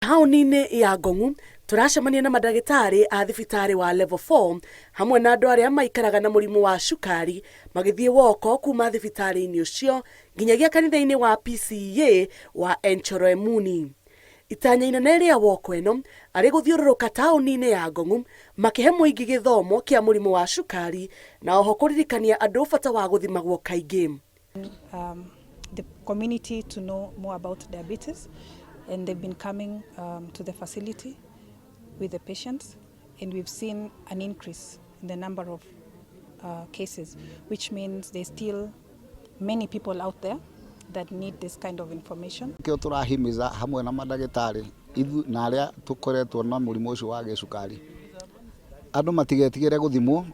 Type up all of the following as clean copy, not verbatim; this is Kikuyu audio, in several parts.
Taũni-inĩ ya Ngong'u tũracemania na mandagĩtarĩ a thibitarĩ wa Level 4 hamwe na andũ arĩa maikaraga na mũrimũ wa cukari magĩthiĩ woko kuma thibitarĩ-inĩ ũcio nginyagia kanitha-inĩ wa PCEA wa Enchoroemuni. Itanya inene rĩa woko ĩno arĩ gũthiũrũrũka taũni-inĩ ya Ngong'u makĩhe mũingĩ gĩthomo kĩa mũrimũ wa cukari na oho kũririkania andũ bata wa gũthimagwo kaingĩ. The community to know more about diabetes, and they've been coming to the facility with the patients, and we've seen an increase in the number of cases, which means there's still many people out there that need this kind of information. Kĩo tũrahimiza hamwe na mandagĩtarĩ ithu na arĩa tũkoretwo na mũrimũ ũcio wa gĩcukari, andũ matigetigĩre gũthimwo.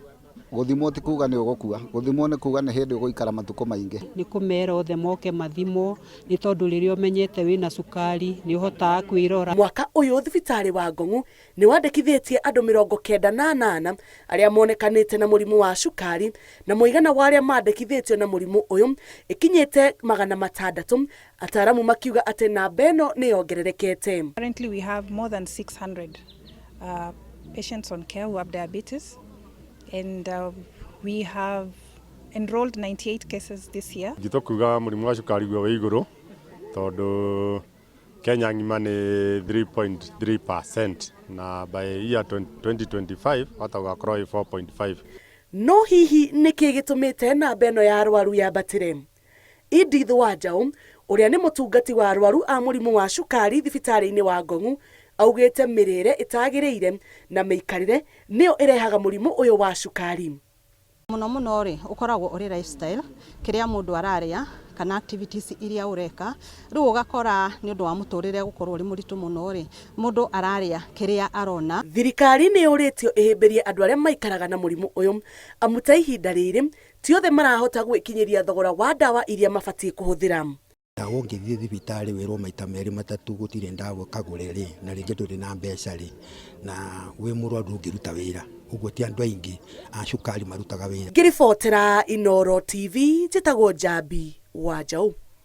Gũthimwo ti kuga nĩ ũgũkua, gũthimwo nĩ kuga nĩ hĩndĩ ũgũikara matukũ maingĩ. Nĩ kũmera othe moke mathimwo, nĩ tondũ rĩrĩa ũmenyete wĩna cukari nĩ ũhotaga kwĩrora. Mwaka ũyũ thibitarĩ wa Ngong'u nĩ wandĩkithĩtie andũ 98 arĩa monekanĩte na mũrimũ wa cukari, na mũigana wa arĩa mandĩkithĩtio na mũrimũ ũyũ ĩkinyĩte 600, ataramu makiuga atĩ namba ĩno nĩ yongererekete. Currently we have more than 600 patients on care who have diabetes, and we have enrolled 98 cases this year. Ngĩtua kuga mũrimũ wa cukari guo wĩ igũrũ tondũ Kenya ng'ima nĩ 3.3% na by year 2025 wata gũgakorwo ĩ 4.5. No hihi nĩkĩ gĩtũmĩte namba ĩno ya arwaru yambatĩre? Edith Wanjaũ ũrĩa nĩ mũtungati wa arwaru a mũrimũ wa cukari thibitarĩ-inĩ wa Ngong'u augĩte mĩrĩre ĩtagĩrĩire na mĩikarĩre nĩyo ĩrehaga mũrimũ ũyũ wa cukari. Mũno mũno rĩ, ũkoragwo ũrĩ lifestyle, kĩrĩa mũndũ ararĩa kana activities iria ũreka. Rĩu ũgakora nĩ ũndũ wa mũtũrĩre gũkorwo ũrĩ mũritũ mũno rĩ, mũndũ ararĩa kĩrĩa arona. Thirikari nĩ yũrĩtio ĩhĩmbĩrie andũ arĩa maikaraga na mũrimũ ũyũ, amu ta ihinda rĩrĩ ti othe marahota gwĩkinyĩria thogora wa ndawa iria mabatiĩ kũhũthĩra. Ndawa ũngĩthiĩ thibitarĩ wĩrwo maita merĩ matatũ gũtirĩ ndawa ũkagũre rĩ, na rĩngĩ ndũrĩ na mbeca rĩ, na wĩ mũrwaru ndũngĩruta wĩra. Ũguo ti andũ aingĩ a cukari marutaga wĩra. Ngĩribotera Inooro TV, njĩtagwo Njambi wa Njaũ.